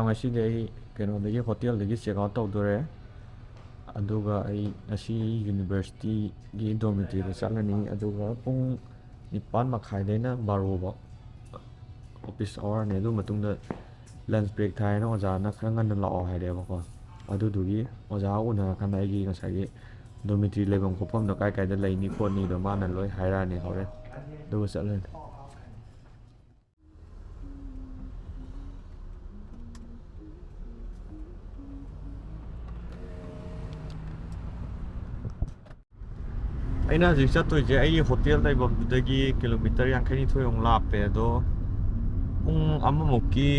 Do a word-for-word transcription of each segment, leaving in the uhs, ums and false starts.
ꯉꯁꯤꯗꯤ ꯑꯩ ꯀꯩꯅꯣꯗꯒꯤ, ꯍꯣꯇꯦꯜꯗꯒꯤ ꯆꯦꯛ ꯑꯥꯎꯠ ꯇꯧꯗꯣꯔꯦ꯫ ꯑꯗꯨꯒ ꯑꯩ ꯉꯁꯤ ꯌꯨꯅꯤꯚꯔꯁꯤꯇꯤꯒꯤ ꯗꯣꯔꯃꯤꯇꯔꯤꯗ ꯆꯠꯂꯅꯤ꯫ ꯑꯗꯨꯒ ꯄꯨꯡ ꯅꯤꯄꯥꯟ ꯃꯈꯥꯏꯗꯩꯅ ꯕꯥꯔꯣ ꯐꯥꯎ ꯑꯣꯐꯤꯁ ꯑꯋꯥꯔꯅꯤ꯫ ꯑꯗꯨ ꯃꯇꯨꯡꯗ ꯂꯟꯁ ꯕ꯭ꯔꯦꯛ ꯊꯥꯏꯅ ꯑꯣꯖꯥꯅ ꯈꯔ ꯉꯟꯅ ꯂꯥꯛꯑꯣ ꯍꯥꯏꯔꯛꯑꯦꯕꯀꯣ꯫ ꯑꯗꯨꯗꯨꯒꯤ ꯑꯣꯖꯥ ꯎꯅꯔꯀꯥꯟꯗ ꯑꯩꯒꯤ ꯉꯁꯥꯏꯒꯤ ꯗꯣꯔꯃꯤꯇꯔꯤ ꯂꯩꯐꯝ ꯈꯣꯠꯐꯝꯗꯣ ꯀꯥꯏ ꯀꯥꯏꯗ ꯂꯩꯅꯤ ꯈꯣꯠꯅꯤꯗꯣ ꯃꯥꯅ ꯂꯣꯏ ꯍꯥꯏꯔꯛꯑꯅꯤ ꯍꯣꯔꯦꯟ꯫ ꯑꯗꯨꯒ ꯆꯠꯂꯅꯤ꯫ ꯑꯩꯅ ꯍꯧꯖꯤꯛ ꯆꯠꯇꯣꯏꯁꯦ ꯑꯩꯒꯤ ꯍꯣꯇꯦꯜ ꯂꯩꯐꯝꯗꯨꯗꯒꯤ ꯀꯤꯂꯣꯃꯤꯇꯔ ꯌꯥꯡꯈꯩꯅꯤꯊꯣꯏꯃꯨꯛ ꯂꯥꯞꯄꯦ꯫ ꯑꯗꯣ ꯄꯨꯡ ꯑꯃꯃꯨꯛꯀꯤ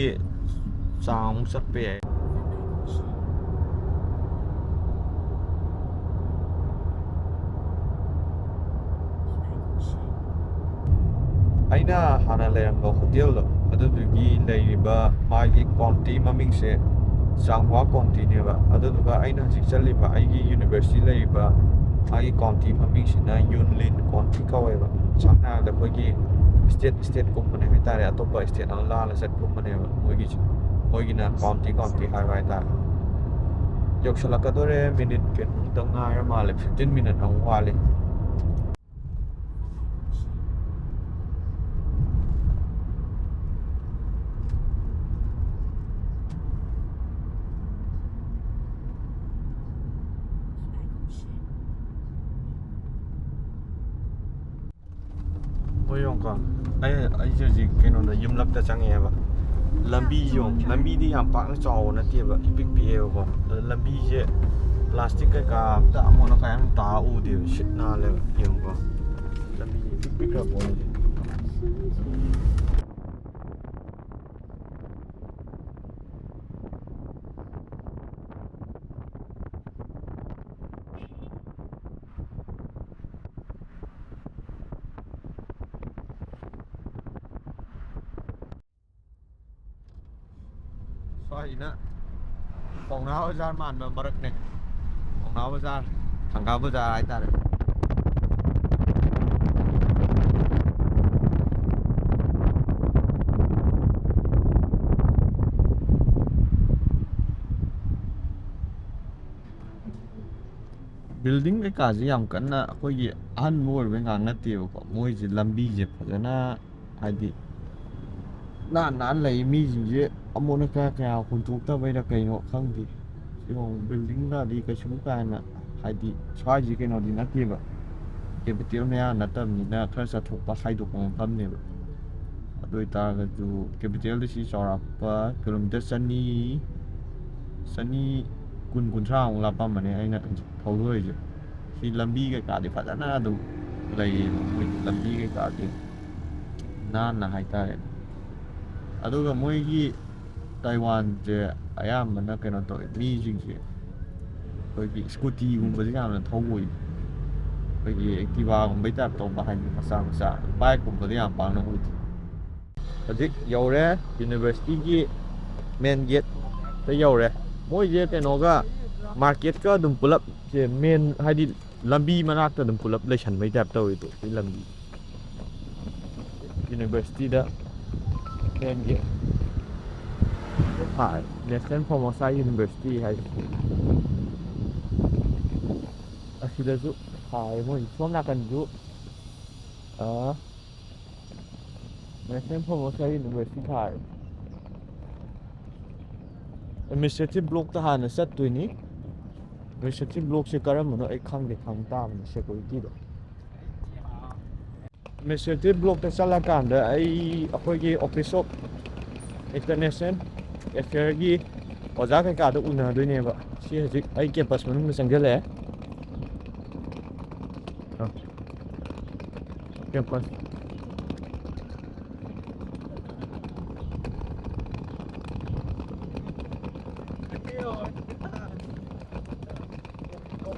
ꯆꯥꯡꯃꯨꯛ ꯆꯠꯄ ꯌꯥꯏ꯫ ꯑꯩꯅ ꯍꯥꯟꯅ ꯂꯩꯔꯝꯕ ꯍꯣꯇꯦꯜꯗꯣ, ꯑꯗꯨꯗꯨꯒꯤ ꯂꯩꯔꯤꯕ ꯃꯥꯒꯤ ꯀꯥꯎꯟꯇꯤ ꯃꯃꯤꯡꯁꯦ ꯆꯥꯡꯍꯨꯋꯥ ꯀꯥꯎꯟꯇꯤꯅꯦꯕ꯫ ꯑꯗꯨꯗꯨꯒ ꯑꯩꯅ ꯍꯧꯖꯤꯛ ꯆꯠꯂꯤꯕ ꯑꯩꯒꯤ ꯌꯨꯅꯤꯚꯔꯁꯤꯇꯤ ꯂꯩꯔꯤꯕ ꯃꯥꯒꯤ ꯀꯥꯎꯟꯇꯤ ꯃꯃꯤꯡꯁꯤꯅ ꯌꯨꯟꯂꯤꯟ ꯀꯥꯎꯟꯇꯤ ꯀꯧꯋꯦꯕ꯫ ꯁꯝꯅ ꯍꯥꯏꯔꯕꯗ ꯑꯩꯈꯣꯏꯒꯤ ꯁ꯭ꯇꯦꯠ ꯁ꯭ꯇꯦꯠꯀꯨꯝꯕꯅꯦ ꯍꯥꯏꯇꯥꯔꯦ, ꯑꯇꯣꯞꯄ ꯁ꯭ꯇꯦꯠ ꯑꯃ ꯂꯥꯜꯂ ꯆꯠꯀꯨꯝꯕꯅꯦꯕ ꯃꯣꯏꯒꯤꯁꯦ꯫ ꯃꯣꯏꯒꯤꯅ ꯀꯥꯎꯟꯇꯤ ꯀꯥꯎꯟꯇꯤ ꯍꯥꯏꯕ ꯍꯥꯏꯇꯥꯔꯦ꯫ ꯌꯧꯁꯜꯂꯛꯀꯗꯣꯔꯦ, ꯃꯤꯅꯤꯠ ꯀꯩꯅꯣꯃꯨꯛꯇꯪ ꯉꯥꯏꯔ ꯃꯥꯜꯂꯦ, ꯐꯤꯐꯇꯤꯟ ꯃꯤꯅꯤꯠ ꯑꯃꯨꯛ ꯋꯥꯠꯂꯤ꯫ ꯍꯣꯏ, ꯌꯦꯡꯉꯨꯀꯣ꯫ ꯑꯩ, ꯑꯩꯁꯦ ꯍꯧꯖꯤꯛ ꯀꯩꯅꯣꯗ, ꯌꯨꯝꯂꯛꯇ ꯆꯪꯉꯛꯑꯦꯕ꯫ ꯂꯝꯕꯤꯁꯦ ꯌꯦꯡꯉꯨ, ꯂꯝꯕꯤꯗꯤ ꯌꯥꯝ ꯄꯥꯛꯅ ꯆꯥꯎꯕ ꯅꯠꯇꯦꯕ, ꯏꯄꯤꯛ ꯄꯤꯛꯑꯦꯕꯀꯣ꯫ ꯑꯗ ꯂꯝꯕꯤꯁꯦ ꯄ꯭ꯂꯥꯁꯇꯤꯛ ꯀꯩꯀꯥ ꯑꯝꯇ ꯑꯃꯣꯠ ꯑꯀꯥꯏ ꯑꯝꯇ ꯇꯥ ꯎꯗꯦꯕ, ꯁꯤꯠ ꯅꯥꯜꯂꯦꯕ꯫ ꯌꯦꯡꯉꯨꯀꯣ, ꯂꯝꯕꯤꯁꯦ ꯏꯄꯤꯛ ꯄꯤꯛꯈ꯭ꯔ ꯄꯣꯠꯅꯤ꯫ ꯁ꯭ꯋꯥꯏꯁꯤꯅ ꯄꯥꯎꯅꯥ ꯕꯖꯥꯔ ꯃꯥꯟꯕ ꯃꯔꯛꯅꯦ꯫ ꯄꯥꯎꯅꯥ ꯕꯖꯥꯔ, ꯊꯪꯒꯥꯜ ꯕꯖꯥꯔ ꯍꯥꯏꯇꯥꯔꯦ꯫ ꯕꯤꯜꯗꯤꯡ ꯀꯩꯀꯥꯁꯦ ꯌꯥꯝ ꯀꯟꯅ ꯑꯩꯈꯣꯏꯒꯤ ꯑꯍꯟꯕ ꯑꯣꯏꯔꯨꯕꯩ ꯉꯥꯛ ꯅꯠꯇꯦꯕꯀꯣ, ꯃꯣꯏꯁꯦ ꯂꯝꯕꯤꯁꯦ ꯐꯖꯅ, ꯍꯥꯏꯗꯤ, ꯅꯥꯟ ꯅꯥꯟ ꯂꯩ꯫ ꯃꯤꯁꯤꯡꯁꯦ ꯑꯃꯣꯠ ꯑꯀꯥꯏ ꯀꯌꯥ ꯍꯨꯟꯗꯣꯛꯇꯕꯩꯔꯥ ꯀꯩꯅꯣ ꯈꯪꯗꯦ꯫ ꯌꯦꯡꯉꯣ, ꯕꯤꯜꯗꯤꯡꯒꯗꯤ ꯀꯩꯁꯨꯝ ꯀꯥ ꯍꯦꯟꯅ, ꯍꯥꯏꯗꯤ, ꯁ꯭ꯋꯥꯏꯁꯤ ꯀꯩꯅꯣꯗꯤ ꯅꯠꯇꯦꯕ, ꯀꯦꯄꯤꯇꯦꯜ ꯃꯌꯥ ꯅꯠꯇꯕꯅꯤꯅ ꯈꯔ ꯆꯠꯊꯣꯛꯄ ꯍꯥꯏꯗꯣꯛꯄ ꯃꯐꯝꯅꯦꯕ꯫ ꯑꯗꯨ ꯑꯣꯏꯇꯥꯔꯒꯁꯨ ꯀꯦꯄꯤꯇꯦꯜꯗ ꯁꯤ ꯆꯥꯎꯔꯥꯛꯄ ꯀꯤꯂꯣꯃꯤꯇꯔ ꯆꯅꯤ, ꯆꯅꯤ ꯀꯨꯟ, ꯀꯨꯟꯊ꯭ꯔꯥꯃꯨꯛ ꯂꯥꯞꯄꯝꯕꯅꯦ ꯑꯩꯅ ꯊꯧꯗꯣꯔꯛꯏꯁꯦ꯫ ꯁꯤ ꯂꯝꯕꯤ ꯀꯩꯀꯥꯗꯤ ꯐꯖꯅ ꯑꯗꯨꯝ ꯂꯩꯌꯦꯕ, ꯃꯣꯏꯒꯤ ꯂꯝꯕꯤ ꯀꯩꯀꯥꯗꯤ ꯅꯥꯟꯅ ꯍꯥꯏꯇꯥꯔꯦ꯫ ꯑꯗꯨꯒ ꯃꯣꯏꯒꯤ ꯇꯥꯏꯋꯥꯟꯁꯦ ꯑꯌꯥꯝꯕꯅ ꯀꯩꯅꯣ ꯇꯧꯋꯦ, ꯃꯤꯁꯤꯡꯁꯦ ꯑꯩꯈꯣꯏꯒꯤ ꯁ꯭ꯀꯨꯇꯤꯒꯨꯝꯕꯁꯦ ꯌꯥꯝꯅ ꯊꯧꯕ ꯑꯣꯏ꯫ ꯑꯩꯈꯣꯏꯒꯤ ꯑꯦꯛꯇꯤꯚꯥꯒꯨꯝꯕꯩ ꯇꯥꯏꯞ ꯇꯧꯕ, ꯍꯥꯏꯗꯤ ꯃꯆꯥ ꯃꯆꯥ, ꯕꯥꯏꯛꯀꯨꯝꯕꯗꯤ ꯌꯥꯝ ꯄꯥꯛꯅ ꯑꯣꯏꯗꯦ꯫ ꯍꯧꯖꯤꯛ ꯌꯧꯔꯦ, ꯌꯨꯅꯤꯚꯔꯁꯤꯇꯤꯒꯤ ꯃꯦꯟ ꯒꯦꯠꯇ ꯌꯧꯔꯦ꯫ ꯃꯣꯏꯁꯦ ꯀꯩꯅꯣꯒ, ꯃꯥꯔꯀꯦꯠꯀ ꯑꯗꯨꯝ ꯄꯨꯂꯞ, ꯁꯦ ꯃꯦꯟ, ꯍꯥꯏꯗꯤ ꯂꯝꯕꯤ ꯃꯅꯥꯛꯇ ꯑꯗꯨꯝ ꯄꯨꯂꯞ ꯂꯩꯁꯟꯕꯩ ꯇꯥꯏꯞ ꯇꯧꯋꯤꯗꯣ ꯁꯤ ꯂꯝꯕꯤ꯫ ꯌꯨꯅꯤꯚꯔꯁꯤꯇꯤꯗ ꯃꯦꯟ ꯒꯦꯠ ꯊꯥꯏ, ꯅꯦꯁꯅꯦꯜ ꯐꯣꯔꯃꯣꯁꯥ ꯌꯨꯅꯤꯚꯔꯁꯤꯇꯤ ꯍꯥꯏꯁꯦ꯫ ꯑꯁꯤꯗꯁꯨ ꯊꯥꯏ ꯃꯣꯏ ꯁꯣꯝ ꯅꯥꯀꯟꯁꯨ꯫ ꯑꯥ, ꯅꯦꯁꯅꯦꯜ ꯐꯣꯔꯃꯣꯁꯥ ꯌꯨꯅꯤꯚꯔꯁꯤꯇꯤ ꯊꯥꯔꯦ꯫ ꯑꯦꯗꯃꯤꯅꯤꯁꯇ꯭ꯔꯦꯇꯤꯚ ꯕ꯭ꯂꯣꯛꯇ ꯍꯥꯟꯅ ꯆꯠꯇꯣꯏꯅꯤ꯫ ꯑꯦꯗꯃꯤꯅꯤꯁꯇ꯭ꯔꯦꯇꯤꯚ ꯕ꯭ꯂꯣꯛꯁꯦ ꯀꯔꯝꯕꯅꯣ ꯑꯩ ꯈꯪꯗꯦ, ꯈꯪ ꯇꯥꯕꯅꯤ ꯁꯦꯀ꯭ꯌꯨꯔꯤꯇꯤꯗꯣ꯫ ꯑꯦꯗꯃꯤꯅꯤꯁꯇ꯭ꯔꯦꯇꯤꯚ ꯕ꯭ꯂꯣꯛꯇ ꯆꯠꯂꯀꯥꯟꯗ ꯑꯩ ꯑꯩꯈꯣꯏꯒꯤ ꯑꯣꯐꯤꯁ ꯑꯣꯐ ꯏꯟꯇꯔꯅꯦꯁꯅꯦꯜ ꯑꯦꯐꯤꯌꯔꯒꯤ ꯑꯣꯖꯥ ꯀꯩꯀꯥꯗꯣ ꯎꯅꯗꯣꯏꯅꯦꯕ꯫ ꯁꯤ ꯍꯧꯖꯤꯛ ꯑꯩ ꯀꯦꯝꯄꯁ ꯃꯅꯨꯡꯗ ꯆꯪꯁꯤꯜꯂꯛꯑꯦ꯫ ꯑ, ꯀꯦꯝꯄꯁ꯫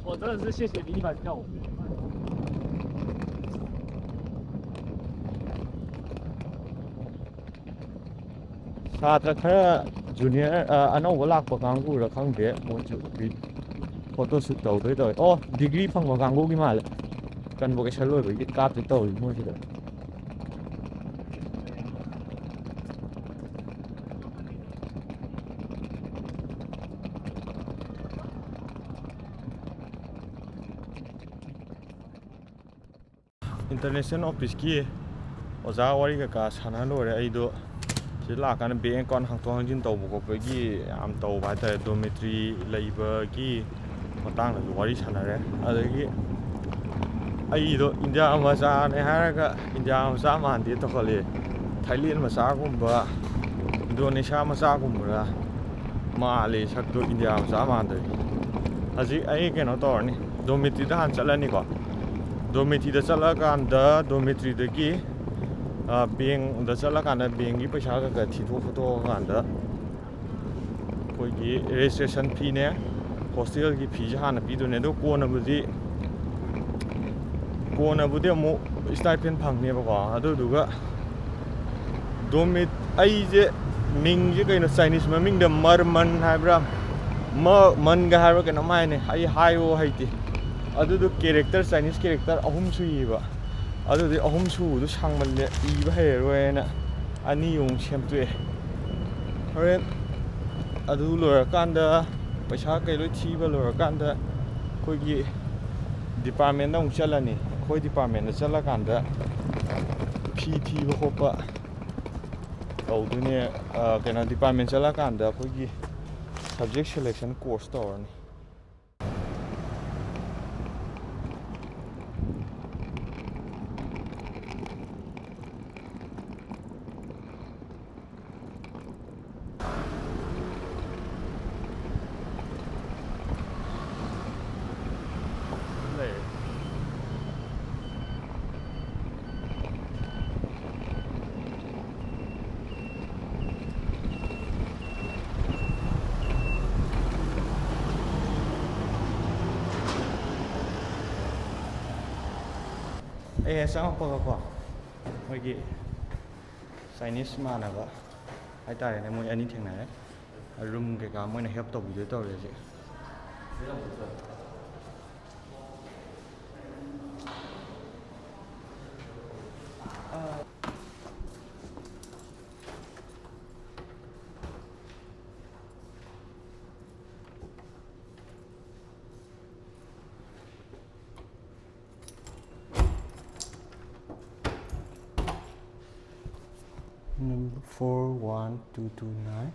我真的是谢谢你一百票。 ꯁꯥꯇ꯭ꯔ ꯈꯔ, ꯖꯨꯅꯤꯌꯔ, ꯑ, ꯑꯅꯧꯕ ꯂꯥꯛꯄ ꯀꯥꯡꯕꯨꯔ ꯈꯪꯗꯦ, ꯃꯣꯏꯁꯨ ꯐꯣꯇꯣ ꯁꯨꯠ ꯇꯧꯗꯣꯏ ꯇꯧꯋꯦ꯫ ꯑꯣ, ꯗꯤꯒ꯭ꯔꯤ ꯐꯪꯕ ꯀꯥꯡꯕꯨꯒꯤ ꯃꯥꯜꯂꯦ꯫ ꯀꯟꯚꯣꯀꯦꯁꯟ ꯂꯣꯏꯕꯒꯤ ꯀꯥꯞꯇꯣꯏ ꯇꯧꯔꯤ ꯃꯣꯏꯁꯤꯗ꯫ ꯏꯟꯇꯔꯅꯦꯁꯅꯦꯜ ꯑꯣꯐꯤꯁꯀꯤ ꯑꯣꯖꯥ ꯋꯥꯔꯤ ꯀꯩꯀꯥ ꯁꯥꯟꯅ ꯂꯣꯏꯔꯦ꯫ ꯑꯩꯗꯣ ꯁꯤꯗ ꯂꯥꯛꯑꯀꯥꯟꯗ ꯕꯦꯡ ꯑꯦꯀꯥꯎꯟ ꯍꯥꯡꯇꯣꯛ ꯍꯥꯡꯖꯤꯟ ꯇꯧꯕ ꯈꯣꯠꯄꯒꯤ ꯌꯥꯝ ꯇꯧꯕ ꯍꯥꯏꯇꯥꯔꯦ, ꯗꯣꯔꯃꯤꯇ꯭ꯔꯤ ꯂꯩꯕꯒꯤ ꯃꯇꯥꯡꯗꯁꯨ ꯋꯥꯔꯤ ꯁꯥꯟꯅꯔꯦ꯫ ꯑꯗꯒꯤ ꯑꯩꯗꯣ ꯏꯟꯗꯤꯌꯥ ꯃꯆꯥꯅꯦ ꯍꯥꯏꯔꯒ ꯏꯟꯗꯤꯌꯥ ꯃꯆꯥ ꯃꯥꯟꯗꯦ ꯇꯧꯈꯠꯂꯛꯑꯦ꯫ ꯊꯥꯏꯂꯦꯟ ꯃꯆꯥꯒꯨꯝꯕ, ꯏꯟꯗꯣꯅꯦꯁꯤꯌꯥ ꯃꯆꯥꯒꯨꯝꯕꯔ ꯃꯥꯜꯂꯦ ꯁꯛꯇꯣ, ꯏꯟꯗꯤꯌꯥ ꯃꯆꯥ ꯃꯥꯟꯗ꯭ꯔꯦ꯫ ꯍꯧꯖꯤꯛ ꯑꯩ ꯀꯩꯅꯣ ꯇꯧꯔꯅꯤ, ꯗꯣꯔꯃꯤꯇ꯭ꯔꯤꯗ ꯍꯥꯟꯅ ꯆꯠꯂꯅꯤꯀꯣ꯫ ꯗꯣꯔꯃꯤꯇ꯭ꯔꯤꯗ ꯆꯠꯂꯀꯥꯟꯗ, ꯗꯣꯔꯃꯤꯇ꯭ꯔꯤꯗꯒꯤ, ꯑ, ꯕꯦꯡꯗ ꯆꯠꯂꯀꯥꯟꯗ ꯕꯦꯡꯒꯤ ꯄꯩꯁꯥ ꯈꯔ ꯈꯔ ꯊꯤꯗꯣꯛ ꯈꯣꯠꯇꯣꯛꯑꯀꯥꯟꯗ ꯑꯩꯈꯣꯏꯒꯤ ꯔꯦꯖꯤꯁꯇ꯭ꯔꯦꯁꯟ ꯐꯤꯅꯦ, ꯍꯣꯁꯇꯦꯜꯒꯤ ꯐꯤꯁꯦ ꯍꯥꯟꯅ ꯄꯤꯗꯣꯏꯅꯦ꯫ ꯑꯗꯣ ꯀꯣꯟꯅꯕꯨꯗꯤ, ꯀꯣꯟꯅꯕꯨꯗꯤ ꯑꯃꯨꯛ ꯁ꯭ꯇꯥꯏꯄꯦꯟ ꯐꯪꯅꯦꯕꯀꯣ꯫ ꯑꯗꯨꯗꯨꯒ ꯗꯣꯔꯃꯤꯠ-, ꯑꯩꯁꯦ ꯃꯤꯡꯁꯦ ꯀꯩꯅꯣ, ꯆꯥꯏꯅꯤꯁ ꯃꯃꯤꯡꯗ ꯃꯔꯃꯟ ꯍꯥꯏꯕ꯭ꯔꯥ, ꯃ-, ꯃꯟꯒ ꯍꯥꯏꯕ꯭ꯔꯥ ꯀꯩꯅꯣꯝ ꯍꯥꯏꯅꯦ, ꯑꯩ ꯍꯥꯏꯌꯣ ꯍꯩꯇꯦ꯫ ꯑꯗꯨꯗꯣ ꯀꯦꯔꯦꯛꯇꯔ, ꯆꯥꯏꯅꯤꯁ ꯀꯦꯔꯦꯛꯇꯔ ꯑꯍꯨꯝ ꯁꯨꯏꯌꯦꯕ꯫ ꯑꯗꯨꯗꯤ ꯑꯍꯨꯝ ꯁꯨꯕꯗꯣ ꯁꯥꯡꯃꯜꯂꯦ, ꯏꯕ ꯍꯩꯔꯔꯣꯏꯅ ꯑꯅꯤ ꯑꯃꯨꯛ ꯁꯦꯝꯗꯣꯛꯑꯦ꯫ ꯍꯣꯔꯦꯟ ꯑꯗꯨ ꯂꯣꯏꯔꯀꯥꯟꯗ, ꯄꯩꯁꯥ ꯀꯩ ꯂꯣꯏ ꯊꯤꯕ ꯂꯣꯏꯔꯀꯥꯟꯗ, ꯑꯩꯈꯣꯏꯒꯤ ꯗꯤꯄꯥꯔꯠꯃꯦꯟꯗ ꯑꯃꯨꯛ ꯆꯠꯂꯅꯤ꯫ ꯑꯩꯈꯣꯏ ꯗꯤꯄꯥꯔꯠꯃꯦꯟꯗ ꯆꯠꯂꯀꯥꯟꯗ ꯐꯤ ꯊꯤꯕ ꯈꯣꯠꯄ ꯇꯧꯗꯣꯏꯅꯦ꯫ ꯑ, ꯀꯩꯅꯣ, ꯗꯤꯄꯥꯔꯠꯃꯦꯟ ꯆꯠꯂꯀꯥꯟꯗ ꯑꯩꯈꯣꯏꯒꯤ ꯁꯕꯖꯦꯛ ꯁꯦꯂꯦꯛꯁꯟ ꯀꯣꯔꯁ ꯇꯧꯔꯅꯤ꯫ ꯑꯩ ꯍꯦꯛ ꯆꯪꯉꯛꯄꯒꯀꯣ, ꯃꯣꯏꯒꯤ ꯆꯥꯏꯅꯤꯁ ꯏꯃꯥꯟꯅꯕ ꯍꯥꯏꯇꯥꯔꯦꯅꯦ, ꯃꯣꯏ ꯑꯅꯤ ꯊꯦꯡꯅꯔꯦ꯫ ꯔꯨꯝ ꯀꯩꯀꯥ ꯃꯣꯏꯅ ꯍꯦꯜꯞ ꯇꯧꯕꯤꯗꯣꯏ ꯇꯧꯔꯦ ꯍꯧꯖꯤꯛ꯫ four one two two nine.